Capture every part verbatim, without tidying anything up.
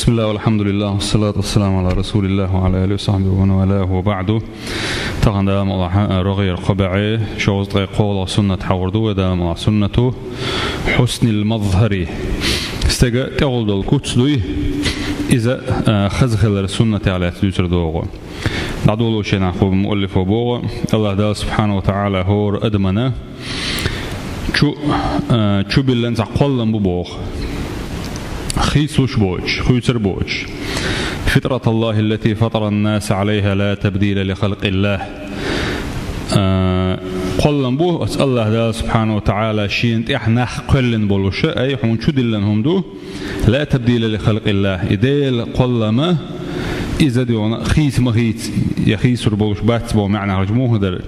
بسم الله والحمد لله والصلاة والسلام على رسول الله وعلى آله وصحبه ومن والاه وبعد. Тахан, Дала мукъалахь, рогӀера кхо бӀаьи шовзткъеи кхоалагӀа суннат хьахьор ду вай, Дала мукъалахь, суннату хьуснил мазхӀари. Стеган тӀехула дола куц дуй, иза, а, хаза хилар суннатехь лаьцна дуьйцур ду вай. ДӀадолалуш нахула муаллифо боху, АллахӀ Дала субхьанаху ва таӀала хӀора адамана чу, а, чу биллина цхьа кхоллам бу боху. Хийцалуш боцуш, хуьйцур боцуш. فطرة الله التي فطر الناس عليها لا تبديل لخلق الله. А, кхоллам бу оцу АллахӀ Дала субхьанаху ва таӀала шена тӀехь нах кхоьллина болуш, ай, хьуна чу диллина хӀума ду. لا تبديل لخلق الله. И Делан кхоллама, иза дуьйна хийца ма хийца, я хийцалур болуш бац боху маьӀна хилча муха дара.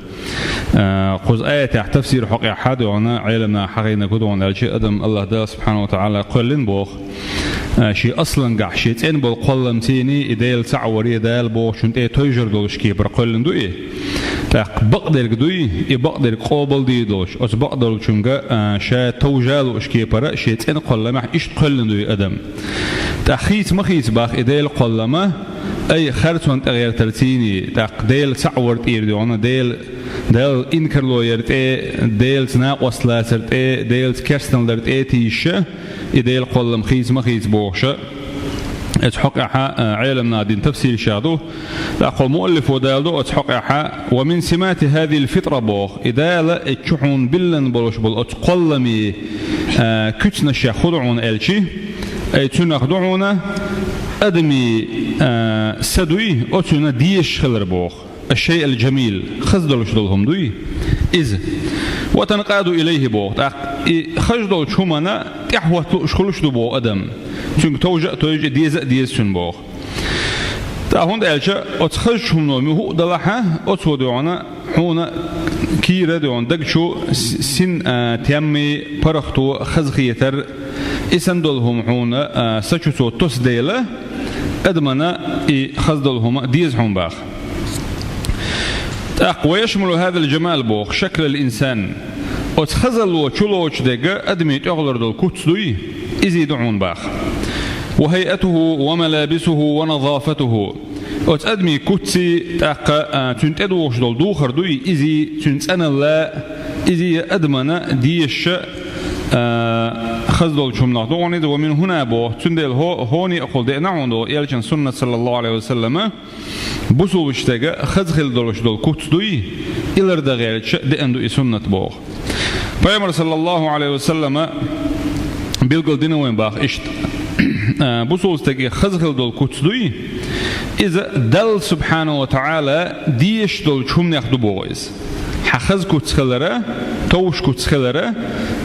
А, кхуза аятехь тафсир хьокъехь дуьйна Ӏеламнаха хьахийнарг хӀун ду аьлча, адам АллахӀ Дала субхьанаху ва таӀала кхоьллина боху. А, шен аслангахь, шен цӀена болу кхолламций и Дела цхьаъ варе, Дала бохучунна тӀе тевжар долуш кепара кхоьллина ду и. ТӀаккха бакъдерг дуй, и бакъдерг къобалдийр долуш, оцу бакъдолчуьнга, а, ша товжа лууш кепара шен цӀена кхолламехь иштта кхоьллина дуй адам. ТӀаккха хийца ма хийца боху и Делан кхоллама, ай, харцонна тӀегӀертарций, тӀаккха Дела цхьаъ вар тӀера дуьйна, Дела, Далла инкарло яр тӀе, Делаца накъост лацар тӀе, Делаца керстанал дар тӀе тийша, и Делан кхоллам хийца ма хийца бохуша. Оцу хьокъехь, а, Ӏеламнаха дина тафсираш ду. ТӀаккха муаллифо далош ду оцу хьокъехь: ومن سمات هذه الفطرة боху. И Дала и чу хьуна биллина болуш болу оцу кхолламийн, а, куьцнашех хӀун ду хьуна аьлча, ай, цуьнах ду хьуна адамийн, а, са дуй, оцунна дезаш хилар боху. الشيء الجميل, хаза долуш долу хӀума дуй иза. وتنقاد إليه боху. ТӀаккха и хаза долчу хӀуманна тӀаьхьахӀотта лууш хуьлуш ду боху адам. Цуьнга товжа а тевжа, деза а деза цуьнан боху. ТӀаккха хӀунда аьлча оцу хазачу хӀумано муьлхха а далахь, оцо дуьйна хьуна кийра дуьйна даг чу с-, син, а, теммий, паргӀато, хазахетар, и санна долу хӀума хьуна, а, са чу цо тосу дела, адамана и хаза долу хӀума деза хьуна боху. ТӀаккха ويشمل هذا الجمال боху شكل الإنسان. Оцу хазалло чулоцуш дерг адамийн тӀехула долу куц дуй, изий ду хьуна боху. وهيئته وملابسه ونظافته. Оцу адамийн куцций, тӀаккха, а, цуьнан тӀедухуш долу духар дуй, изий, цуьнан цӀаналла, изий адамана дезаша, а, хаза долчу хӀуманах ду хьуна иза. ومن هنا боху, цундела хӀо-, хӀоне а хьула деана хьуна ду элчан суннат, саллаллаху Ӏалайхи ва саллама, бусулба стеган хаза хила долуш долу куц дуй, и лардан гӀерташ деана ду и суннат боху. Пайхамар, саллаллаху Ӏалайхи ва саллама, билгал дина вайн боху иштта. А, бусулба стеган хаза хила долу куц дуй, иза Далла субхьанаху ва таӀала дезаш долчу хӀуманех ду боху иза. Хьан хаза куц хилара, товш куц хилара,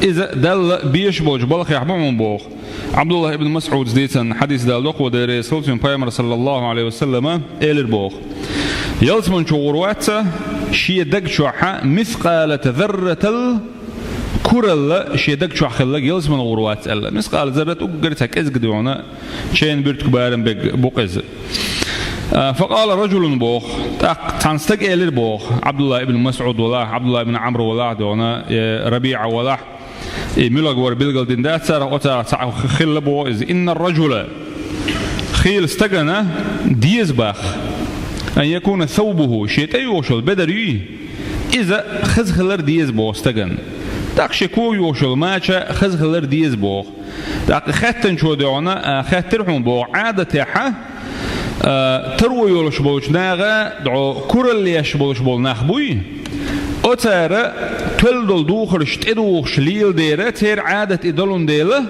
иза Далла безаш болчу балхех бу хьуна боху. Ӏабдуллах ибн МасӀуда дийцина хьадис далош ду, Дела реза хуьлда цунна, Пайхамар, саллаллаху Ӏалайхи ва саллама, элира боху: ялсамани чу гӀур вац шен даг чохь мискъала зарратал куралла шен даг чохь хилларг ялсамани гӀур вац аьлла. Мискъала заррат уггар цхьа кӀезиг дуьйна, чайна буьртиг барам берг бу-кх иза. А, факъала ражулун боху, тӀаккха цхьана стага элира боху, Ӏабдуллах ибн МасӀуд валахь, Ӏабдуллах ибн Ӏамр валахь дуьйна, э, РабиӀа валахь, и муьлхаг вара билгал дина дац цара, оцара цхьаъ хилла боху иза. Инна ражула, хийла стагана деза боху, ан якуна саубуху, шен тӀейогӀуш йолу бедар юй, иза хаза хилар деза боху стагана. ТӀаккха шен кога йогӀуш йолу мача хаза хилар деза боху. ТӀаккха хаьттинчо дуьйна, а, хаьттира хьуна боху, Ӏадатехь, а, таро йолуш болчу наха, дӀо куралла еш болуш болу нах буй, оцара тоьлла долу духарш тӀедухуш лелла дера, церан Ӏадат и долун дела,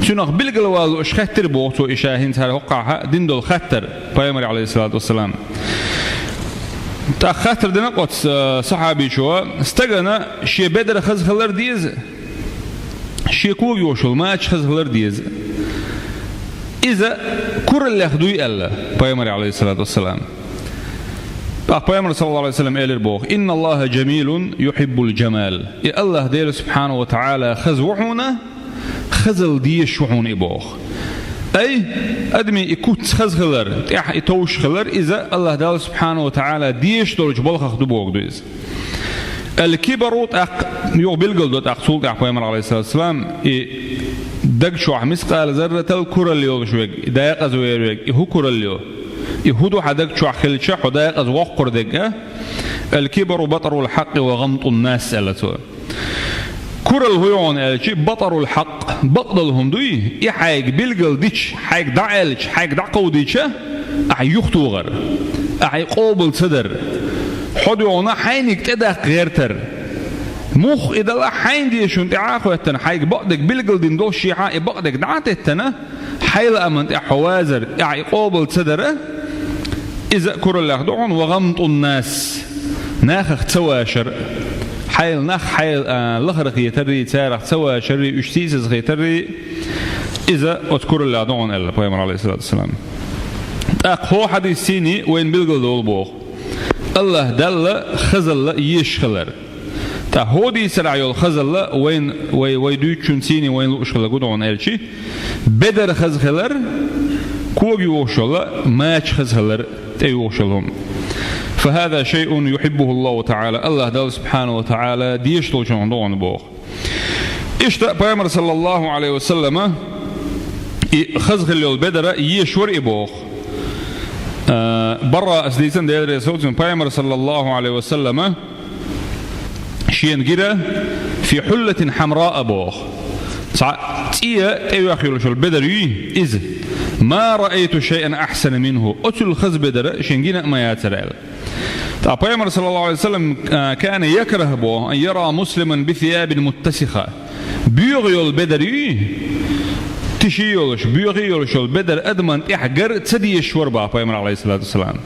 цуьнах билгал вала лууш хаьттира боху цо и ша хӀинца хӀара хӀокхахь дина долу хаттар, Пайхамаре, Ӏалайхиссалату вассалам. ТӀаккха хаттар дина оцу, а, сахьабичо, стагана шен бедар хаза хилар деза, шен кога йогӀуш йолу мача хаза хилар деза. Иза кураллех дуй аьлла Пайхамаре, Ӏалайхиссалату вассалам. ТӀаккха Пайхамар, саллаллаху Ӏалайхи ва саллам, элира боху: «Инна Аллаха джамилун юхиббул джамал». И Аллах Дела субхьанаху ва таӀала хаза ву хьуна, хазалла дезаш ву хьуна и боху. Ай, адамийн и куц хаза хилар, тӀехь и товш хилар, иза Аллах Дала субхьанаху ва таӀала дезаш долчу балхах ду боху ду иза. Ал-кибару, тӀаккха юха билгал до тӀаккха цул тӀаьхьа Пайхамар, Ӏалайхиссалату вассалам, и Даг чохь мискъала зарратал куралла йолуш верг, и декъаза вер верг, и хӀун куралла ю? И хӀун ду хьан даг чохь хилча, хьо декъаза воккхур дерг, а? «Аль-кибру батарул хьакъи ва гӀамтун нас», аьлла цо. Куралла хӀун ю хьуна аьлча, батарул хьакъ, бакъдолу хӀума дуй, и хьайга билгал дича, хьайга дӀа аьлча, хьайга дӀакховдийча, ахьа юхатохар, ахьа и къобал ца дар, хьо дуй хьуна хьайниг тӀедаккха гӀертар. Муха и дала хьайна дешунна тӀаьхьа а хоьттина, хьайга бакъдерг билгал дина долуш, шехьа и бакъдерг дӀа а теттина, хьайла аман тӀехь хьо вазар, ахьа и къобал ца дара, иза а кураллех ду хьуна, ва гӀамтун нас, нахах ца вашар, хьайла нах хьайла, а, лахара хетаррий, царах ца вашаррий, уьш сийсаза хетаррий, иза оцу кураллех ду хьуна, аьлла пайхамар, алейхиссалату вассалам. ТӀаккха хӀо хьадис цийний вайна билгал долу боху. Аллаха Далла хазалла езаш хилар. Ткъа хӀо дийцарахь йолу хазалла вайн, вай, вай дуьйцучун цийний вайн лууш хилла гу ду хьуна аьлчи, бедар хаза хилар, кога юхуш йолу, мача хаза хилар, тӀе юхуш йолу хӀума. «Фа хаза шайъун юхиббуху Аллаху та'ала», Аллаха Далла субхьанаху ва та'ала дешаш долчун ду хьуна боху. Иштта пайхамар, саллаллаху алейхи ва саллама, и хаза хилла йолу бедара езаш вара и боху. А, Барра ас дийцина, Дела реза хуьлда цунна, пайхамар, саллаллаху алейхи ва саллама, шена гира «фи хьуллатин хьамраъ» боху. Цхьа цӀе тӀеоьхна йолуш йолу бедар юй иза. «Ма раайту шайъан ахьсана минху». Оцул хаза бедара шена гина а ма яцара аьлла. Ткъа пайхамар, саллаллаху алейхи ва саллам, а, «кана якраху» боху, «ан яра муслиман би сиябин муттасиха». Боьха йолу бедар юй, тиший йолуш, боьхий йолуш йолу бедар адаман тӀехь гар ца дезаш вара боху пайхамар, алейхиссалату вассалам.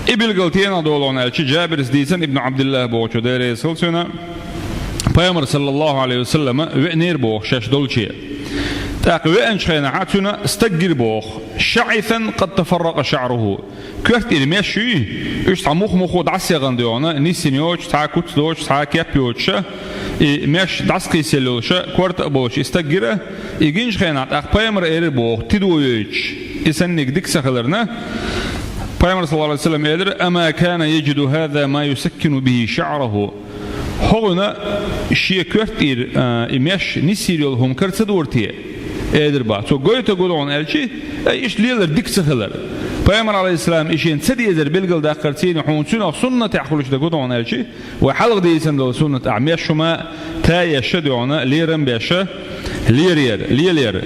И билгал тӀе а долу хьуна аьлчи, Джабирс дийцина, ибн Абдуллах бохучо, Дела реза хуьлда цунна, пайхамар, саллаллаху алейхи ва саллама, веанера боху шаьш долче. ТӀаккха веанчу хенахь цуьнан стаг гира боху, «шаӀисан къад тафарракъа шаӀруху». Коьртера меш юй, уьш цхьа мух-муху дӀасаегӀана ду хьуна, нисйина йоцуш, цхьа куц доцуш, цхьа кеп йоцуш, и меш дӀасакхийсаелла йолуш, корта а болуш и стаг гира, и гинчу хенахь тӀаккха пайхамар элира боху, тидо йойтуш, и санниг дика ца хиларна, пайхамар, саллаллаху алейхи ва саллам, элира: «Ама кана яджиду хаза ма юсаккину бихи ша'раху». ХӀокхуьнан шен коьртера, а, и меш нисйийр йолу хӀума кара ца дора те? Элира боху. Цо гойту гу ду хьуна аьлчи, ай, иштта лелар дика ца хилар. Пайхамар, алейхиссалам, и шена ца дезар билгал даккхар цийна хьуна цуьнах суннатехь хуьлуш дан гу ду хьуна аьлчи, вай хьалха дийцина долу суннат ахь меш хӀума та еш ду хьуна, лерам беш, лерера, лелера.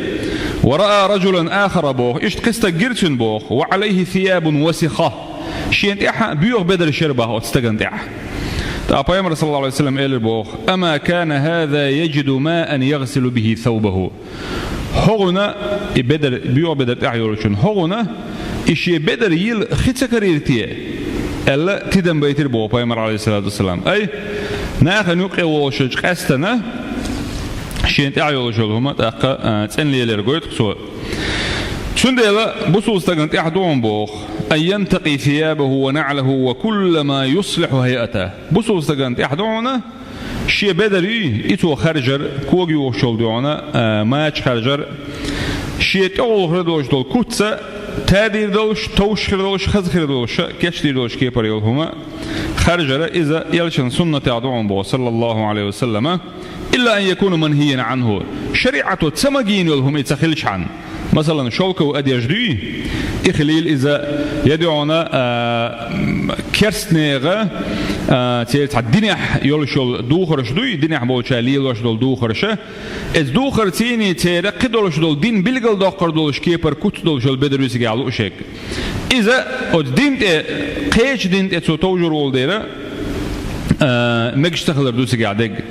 «Ва раа раджулан ахара» боху, иштта кхин стаг гира цуьнан боху, «ва алейхи сиябун васиха». Шена тӀехь боьха бедар шера боху оцу стагана тӀехь. ТӀаккха пайхамар, саллаллаху алейхи ва саллам, элира боху: «Ама кана хаза яджиду маан ягсилу бихи саубаху». ХӀокхуьнан и бедар, боьха бедар тӀехь йолчун, хӀокхуьнан и шен бедар йила хи ца карийра те? Аьлла, тидам байтира боху пайхамар, алейхиссалату вассалам. Ай, нахана юккъе волуш волчу къаьстана шена тӀехь йолуш йолу хӀума тӀаккха, а, цӀена лелар гойту цо. Цундела бусул стагана тӀехь ду хьуна боху: «Ан янтакъи сиябаху ва на'лаху ва кулла ма юслиху хайатаху». Бусул стагана тӀехь ду хьуна шен бедар юй, и цо харжар, кога юхуш йолу ду хьуна, а, мача харжар, шен тӀехула хир долуш долу куц а, тадийр долуш, товш хир долуш, хаза хир долуш, кечдийр долуш кепара йолу хӀума харжара, иза элчан суннатехь ду хьуна боху, саллаллаху алейхи ва саллама. «Илла ан якуна манхиян анху». ШариӀато ца магийна йолу хӀума и ца хилчхьана. Масалан, шелковый одежда юй, и хилийла иза, я ду хьуна, а, м, керстанега, а, церан цхьа динехь йолуш йолу духарш дуй, динехь болчара лелош долу духарша. Иза духар цийний церан кхидолуш долу дин билгалдоккхур долуш кепара куц долуш йолу бедар ю цигахь луушерг. Иза оцу дин тӀе, кхечу дин тӀе цо товжур волу дера, а, мегаш ца хилар ду цигахь дерг.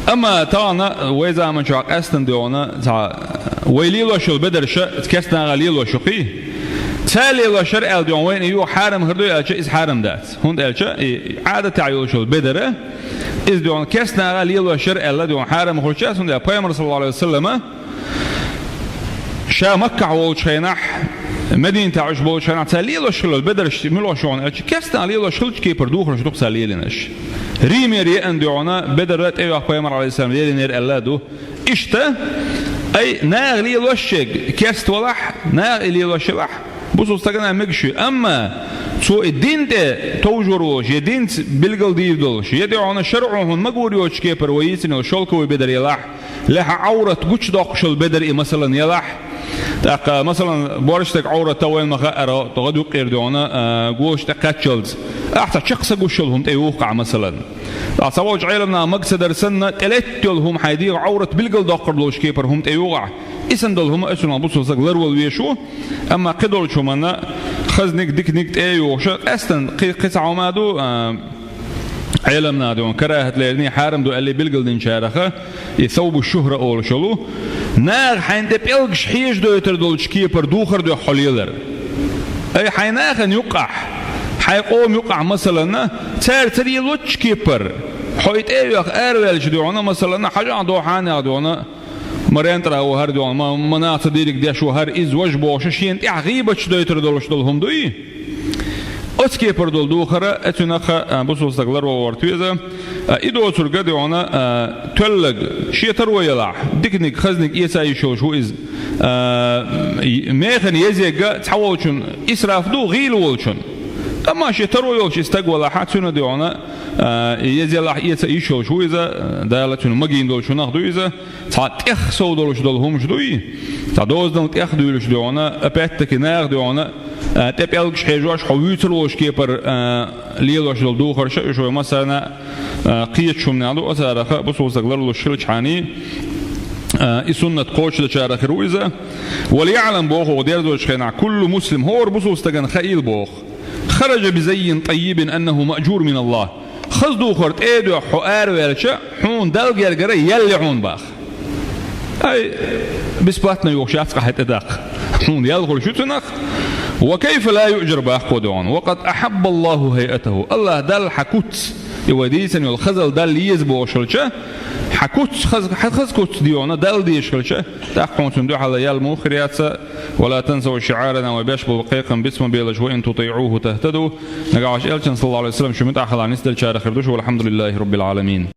Амма тахана вай заман чохь къаьстина ду хьуна, цхьа, вай лелош йолу бедарша, керстанаха лелош ю-кх и. Цара лелош яра аьлла ду хьуна, вайна и юха хьарам хир дуй аьлча, иза хьарам дац. ХӀунда аьлча и Ӏадатехь йолуш йолу бедара, иза ду хьуна керстанаха лелош яра аьлла ду хьуна хьарам хуьлуш яц, хӀунда аьлча пайхамар, саллаллаху алейхи ва саллама, ша Маккахь волчу хенахь, Мединатехь уьш болчу хенахь, цара лелош хилла бедарш муьлш ю хьуна аьлча, керстанаха лелош хиллачу кепара духарш ду-кх цара лелийнарш. Римера еана ду хьуна бедар тӀейоккху пайхамар, алейхиссалам, лелийнера аьлла а ду. Иштта, ай, наха лелош ерг керста валахь, наха и лелош елахь, бусул стагана мегаш ю. Амма цо и дин тӀе товжур волуш, я динца билгалдийр долуш, я ду хьуна шарӀо хӀунда магур йоцучу кепара вай йийцина йолу шелковый бедар елахь, Лаьхьа Ӏоврат гучадоккхуш йолу бедар и, масалан, елахь. ТӀаккха, масалан, боьрша стеган Ӏоврат вайна ма хаара, тӀе гӀадъюккъера дуьйна, а, гоча тӀе кхаччалц. Ахь цхьа чекх ца гуш йолу хӀума тӀеюху ахь, масалан. Ткъа цхьаволчу Ӏеламнаха магийна санна, тӀелетта йолу хӀума хьайн дегӀан Ӏоврат билгалдоккхур долчу кепара хӀума тӀеюху ахь. И санна долу хӀума оцунах бусалба стаг ларвала везаш ву, амма кхидолчу хӀуманна хазниг, диканиг тӀе а юхуш, къаьстина кхи-, кхин цхьа хӀума ду, а, Ӏеламнаха дуьйна карахӀат лерина, хьарам ду аьлла билгалдинчараха, и савбу шухӀра олуш йолу, наха хьайна тӀе пӀелгаш хьежадойтур долчу кепара духар дуьхьа хьо лелар. Ай, хьайн нахана юккъахь, хьайн къоман юккъахь, масалан, цара ца лелочу кепара, хьо и тӀе а веха араваьлча дуьйна, масалан, хьажахь дохьанех дуьйна, ма рентӀара ву хӀара дуьйна, ма, ма нах ца дийриг деш ву хӀара, иза важа бохуш, шена тӀехь гӀийбаташ дойтур долуш долу хӀума дуй? Оцу кепара долу духар, оцунах, а, бусалба стаг ларвала варт веза, а, и доцург а дуьйна, а, тоьлларг, шен таро ялахь, диканиг, хазниг эца йиш йолуш ву иза, а, и, механа езъярг цхьаволчун исраф ду, гӀийла волчун. Амма шен таро йолчу и стаг валахь, цуьнан дуьйна, а, и езъялахь эца йиш йолуш ву иза, Дала цуьнан магийна долчунах ду иза, цхьа тӀех сов долуш долу хӀумаш дуй, цхьа дозанал тӀех дуьйлуш дуьйна, опять-таки наха дуьйна, а, тӀе пӀелгаш хьежош, хьо вуьйцур волчу кепара, а, лелош долу духарш а, уьш вай массарна, а, кхеташ хӀуманех ду, оцараха бусалба стаг ларлуш хилчхьана, а, и суннат кхочушдечарах хир ву иза. «وليعلم», боху оха дерзочу хенахь, «كل مسلم», хӀора бусалба стагана хаийла боху, «خرج بزي طيب أنه مأجور من الله». Хаза духар тӀе а дуьхьа хьо араваьлча, хьуна Далла гергара ял я хьуна боху. Ай, бесплатно йохуш яц-кх хьайн тӀедаккха. Хьуна ял хуьлуш ю цунах. «وكيف لا يؤجر», боху кхо дуьйна. «وقد أحب الله هيئته». АллахӀ Далла хьан куц, и вай дийцина йолу хазалла Далла еза бохуш хилча, хьан куц, хаза, хьан хаза куц дуьйна Далла дезаш хилча, тӀаккха хьуна цунна дуьхьал ял муха хир яц. «ولا تنسوا شعارنا», вай беш болу кхайкхам биц ма белаш, «وإن تطيعوه تهتدوا». Нагахь Элчанна, саллаллаху Ӏалайхи ва саллам, шу муьтӀахь хилахь нисделлачарах хир ду шу, «والحمد لله رب العالمين».